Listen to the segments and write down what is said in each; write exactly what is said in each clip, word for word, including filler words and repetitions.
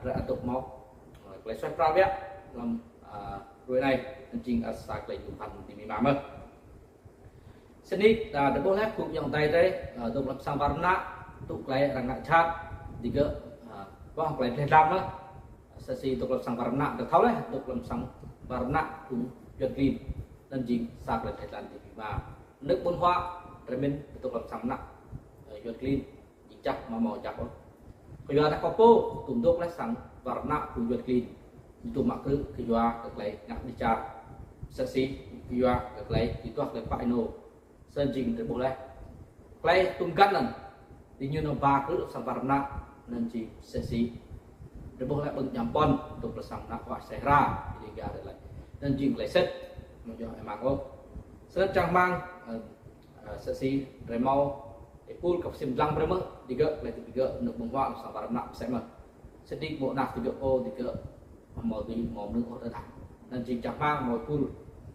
Ră adôk mâo, ơ, klei suaih pral biă lăm, ơ, rui anai, anŭn jing ăt sa klei ñu păn ti mi ma mơh. Sĭt nik, ơ, drei ƀuh laih khul ayŏng adai drei, ơ, dôk lăm sang wăr mơnă, tŭ klei arăng ngă jhat, digơ̆, ơ, ƀuh klei dleh dlan mơh. Msĕ si dôk lăm sang wăr mơnă, drei thâo laih, dôk lăm sang wăr mơnă phung Yuăn klin, anŭn jing sa klei dleh dlan ti mi ma. Nơ̆ng ƀơ̆ng huă, drei mĭn dôk lăm sang mơnă, ơ, Yuăn klin, jing čăk amâo mâo čăk ôh. Kyua dah kâo pô, tŭ dôk laih sang wăr mơnă phung Yuăn klin. Ñu tŭ mă krư̆ kyua kơ klei ngă dêh čar. Msĕ si kyua kơ klei, kơ tuah klei pă ênô. Snăn jing drei ƀuh laih. Klei tŭm găn anŭn. Diñu nao ba krư̆ sang wăr mơnă, anŭn jing msĕ si drei ƀuh laih ƀơ̆ng djam pon, dôk lăm sang mơnă huă sai hra, ƀing gơ̆ laĭ. Anŭn jing klei sĭt, amâo djŏ êmang ôh. Snăn čang rơmang, ơ, ơ, msĕ si drei mâo êpul kơ ksiêm dlăng brei mơh, digơ̆, klei digơ̆, nơ̆ng ƀơ̆ng huă lăm sang wăr mơnă msĕ mơh. Sĭt nik mơ̆ng anăp digơ̆ pô, digơ̆ amâo dưi mâo mơnuih ôh tơdah. Anŭn jing čang rơmang mâo êpul,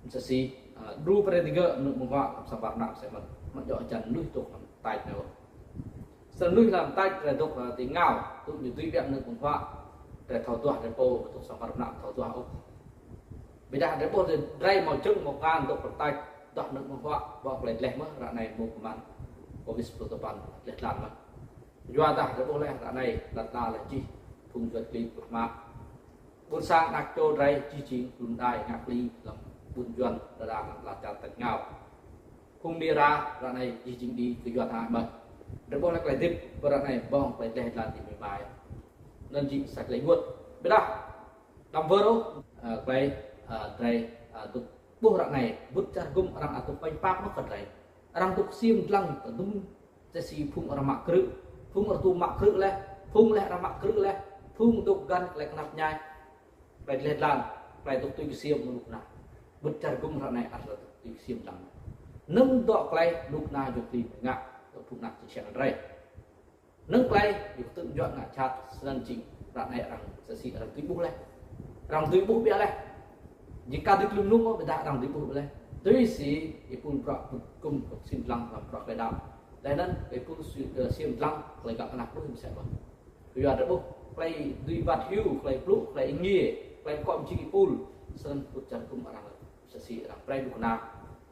msĕ si, ơ, đru brei digơ̆, nơ̆ng ƀơ̆ng huă lăm sang wăr mơnă msĕ mơh. Amâo djŏ hơjăn mơnuih dôk lăm tač anai ôh. Snăn mơnuih lăm tač drei dôk, ơ, ti êngao, tŭ ñu dưi biă nơ̆ng ƀơ̆ng huă, drei thâo duah, drei pô dôk sang wăr mơnă thâo duah ôh. Ƀiădah drei ƀuh drei, drei mâo jơ̆ng mâo kan dôk lăm tač, duah nơ̆ng ƀơ̆ng huă, ƀuh klei dleh mơh, ră anai mơ̆ng kơman Covid msĕ si dleh dlan mơh. Yua dah drei ƀuh laih ră anai, lăn ala laih jih phung Yuăn klin pơhmă. Ƀuôn sang anak čô drei jih jing klŭm đai ngă klĭ lăm ƀuôn Yuăn, đơđa lăm ala čar tač êngao. Phung Mi ra ră anai jih jing đĭ kơ Yuăn hă mơh. Drei ƀuh laih klei hdĭp ră anai ƀơ̆ng klei dleh dlan ti mi ma. Anŭn jing sa klei ênguôt. Ƀiădah đăm wơr ôh, ơ, klei, ơ, drei, ơ, dôk ƀuh ră anai, ƀut čar gŭm arăng ăt dôk pơ̆ng pap mơh kơ drei. Arăng dôk ksiêm dlăng tơdŭm msĕ si phung arăng mă krư̆, phung arăng tŭ mă krư̆ laih, phung laih arăng mă krư̆ laih, phung dôk găn klei knap mơñai, klei dleh dlan, klei dôk tui ksiêm mơ̆ng knŭk kna. Ƀut čar gŭm ră anai ăt dôk tui ksiêm dlăng. Nơ̆ng dŏ klei knŭk kna Yuăn klin ngă kơ phung anak čư̆ čhiăng drei. Nơ̆ng klei, yua kơ tŭ juă ngă jhat, snăn jing ră anai arăng msĕ si arăng dưi ƀuh laih. Arăng dưi ƀuh biă laih. Jing ka dưi klŭm nung, ƀiădah arăng dưi ƀuh biă laih. Tui si êpul bruă gŭm ksiêm dlăng lăm bruă klei đăo. Laih anŭn êpul si-, ơ, ksiêm dlăng klei găl anak đuĕ msĕ mơh. Kyua drei ƀuh klei dưi wăt hyu, klei blŭ, klei êngiê, klei kŏ mjing êpul, snăn ƀut čar gŭm arăng msĕ si arăng brei knŭk kna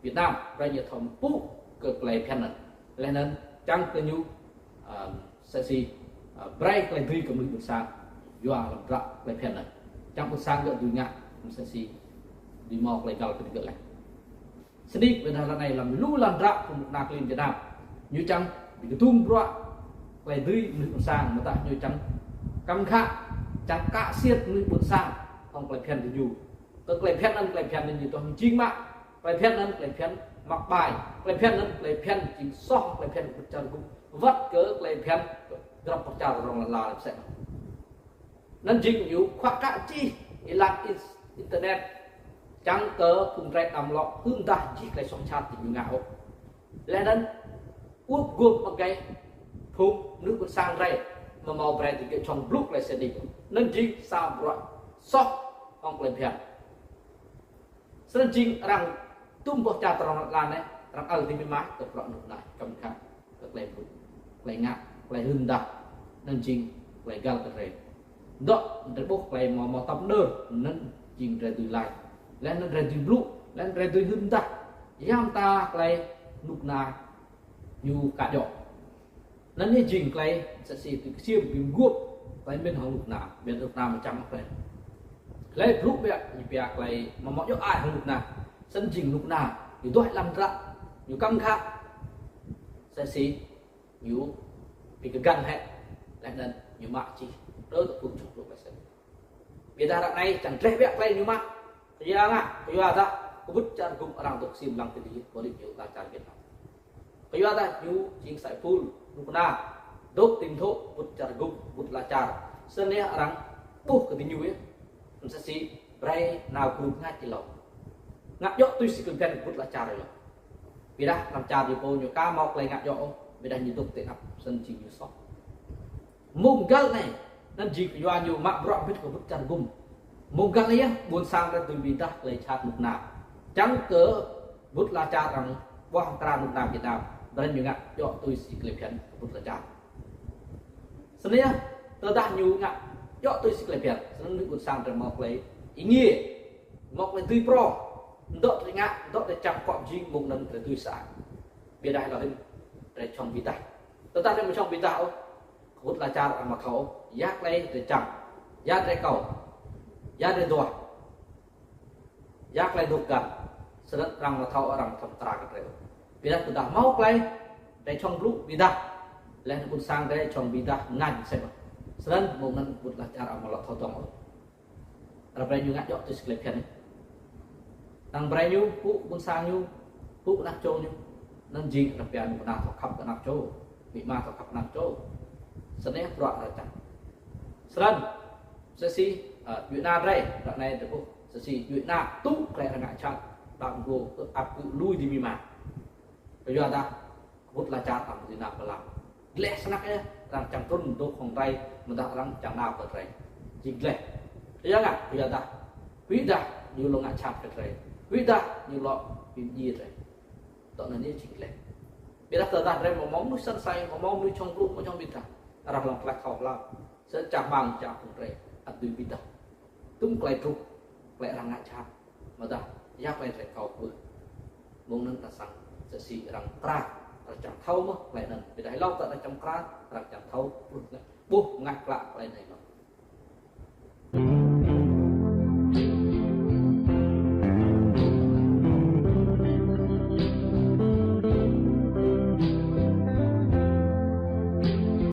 Việt Nam, brei ñu thâo mpŭ kơ klei bhiăn anŭn. Laih anŭn čang kơ ñu, ơ, msĕ si, ơ, brei klei dưi kơ mnuih ƀuôn sang, yua lăm bruă klei bhiăn anŭn. Čang ƀuôn sang gơ̆ dưi ngă, msĕ si dưi mâo klei găl kơ digơ̆ laih. Sĭt nik ƀiădah ră anai lăm lu lăn dră phung knŭk kna klin Việt Nam. Ñu čang bi kơdŭng bruă klei dưi mnuih ƀuôn sang, mơ̆ dah ñu čang kăm khă, čang kă siet mnuih ƀuôn sang hŏng klei bhiăn diñu. Kơ klei bhiăn anŭn, klei bhiăn anŭn ñu tuah mjing mă. Klei bhiăn anŭn, klei bhiăn mă ƀai. Klei bhiăn anŭn, klei bhiăn jing soh, klei bhiăn ƀut čar gŭm. Wăt kơ klei bhiăn grăp pơčar rŏng lăn ala msĕ. Anŭn jing ñu khuă kă čih êlan in-, internet. Čang kơ phung drei đăm lŏ hưn dah jih klei soh jhat diñu ngă ôh. Laih anŭn, ŭp gŭp mơ̆ng kơ phung mnuih ƀuôn sang drei, amâo mâo brei digơ̆ jhŏng blŭ klei sĭt nik. Anŭn jing sa bruă soh hŏng klei bhiăn. Snăn jing arăng tŭm boh čar tơdrong lăn ala anai, arăng ăl ti mi ma kơ bruă knŭk kna kăm khă, kơ klei blŭ, klei ngă, klei hưn dah. Anŭn jing klei găl kơ drei. Dŏ drei ƀuh klei mâo, mâo tăp nơr, anŭn jing drei dưi lač. Laih anŭn drei dưi blŭ, laih anŭn drei dưi hưn dah. Yam ta klei knŭk kna ñu ka djŏ. Anŭn yơh jing klei msĕ si tui ksiêm bi mguôp klei mĭn hŏng knŭk kna, ƀiădah knŭk kna mơčăm klei. Klei blŭ biă ñu pia klei amâo mâo djŏ ai hŏng knŭk kna. Snăn jing knŭk kna ñu duah lăm dră, ñu kăm khă. Msĕ si ñu bi kơgăn hĕ, laih anŭn ñu mă čih, đơ tơpŭng čŏng blŭ klei sĭt. Ƀiădah ră anai čang dleh biă klei ñu mă. Kyua ngă, kyua dah, kơ ƀut čar gŭm arăng dôk ksiêm dlăng ti dih, pô đĭ ñu ta čar Việt Nam. Kyua dah ñu jing sa êpul knŭk kna dôk tĭng thŏk ƀut čar gŭm, ƀut ala čar. Snăn yơh arăng ƀuh kơ diñu yơh. Msĕ si brei nao gru pơngač êlâo. Ngă djŏ tui si klei bhiăn ƀut ala čar êlâo. Ƀiădah lăm čar ñu pô ñu ka mâo klei ngă djŏ ôh, ƀiădah ñu dôk ti anăp, snăn jing ñu soh. Mông găl anai, anŭn jing kyua ñu mă bruă bĭt kơ ƀut čar gŭm. Mông găl anai yơh, ƀuôn sang drei dưi bi dah klei jhat knŭk kna. Čang kơ ƀut ala čar arăng ƀuah mkra knŭk kna Việt Nam, brei ñu ngă djŏ tui si klei bhiăn kơ ƀut ala čar. Snăn yơh, tơdah ñu ngă Djơ̆ tui si tơlơi phiăn, snăn ƀing ƀôn sang drei mâo tơlơi êngiê, mâo tơlơi dưi prŏng. Dŏ drei ngă, dŏ drei čang kŏ jing mơ̆ng anăn drei dưi sa. Ƀiădah lŏ hĭn, drei čŏng bi dah. Tơdah drei amâo čŏng bi dah ôh, kơƀut lŏn čar arăng amâo thâo ôh, ya tơlơi drei čang, ya drei kâo, ya drei duah, ya tơlơi dôk găn, snăn arăng amâo thâo, arăng amâo thâo mkra kơ drei ôh. Ƀiădah tơdah mâo tơlơi drei čŏng blŭ bi dah, leh anăn ƀôn sang drei čŏng bi dah ngă msĕ mơh, snăn mơ̆ng anăn kơƀut lŏn čar amâo lŏ thâo dŏng ôh. Arăng brei ñu ngă djơ̆ tui si tơlơi phiăn anei. Arăng brei ñu pŭ ƀôn sang ñu, pŭ anak čô ñu. Anăn jing arăng pia ñu kơnang thâo khăp kơ anak čô, amĭ ama thâo khăp anak čô. Snăn bruă arăng čang. Snăn, msĕ si, ơ, djuê ana drei, ră anei drei ƀuh, msĕ si djuê ana tŭ tơlơi arăng ngă jhat, đăm gô, ơ, ăp gơ̆ lui dih amĭ ama. Kyuadah kơƀut lŏn čar arăng dưi nao pơ lăm. Gleh snăk yơh, arăng čang trŭn dôk hŏng drei, amâodah arăng čang nao kơ drei. Jing gleh. Yua ngă, kyuadah, huĭdah ñu lŏ ngă jhat kơ drei. Huĭdah ñu lŏ bi mdjiê drei. Tŏ anăn yơh jing gleh. Ƀiădah tơdah drei amâo mâo mnuih săn asei, amâo mâo mnuih čŏng blŭ, amâo čŏng bi dah, arăng hlŏng tlaih thâo hlăm. Sĭt čang hmăng čang phung drei, ăt dưi bi dah. Tŭm tơlơi truh, tơlơi arăng ngă jhat. Amâodah, ya tơlơi drei kâo kwưh. Mơ̆ng anăn ta săng, msĕ si arăng mkra, arăng čang thâo mơh tơlơi anăn. Ƀiădah hlâo kơ arăng čang mkra, arăng čang thâo, ƀuh ngă, ƀuh ngă klă tơlơi anei mơh.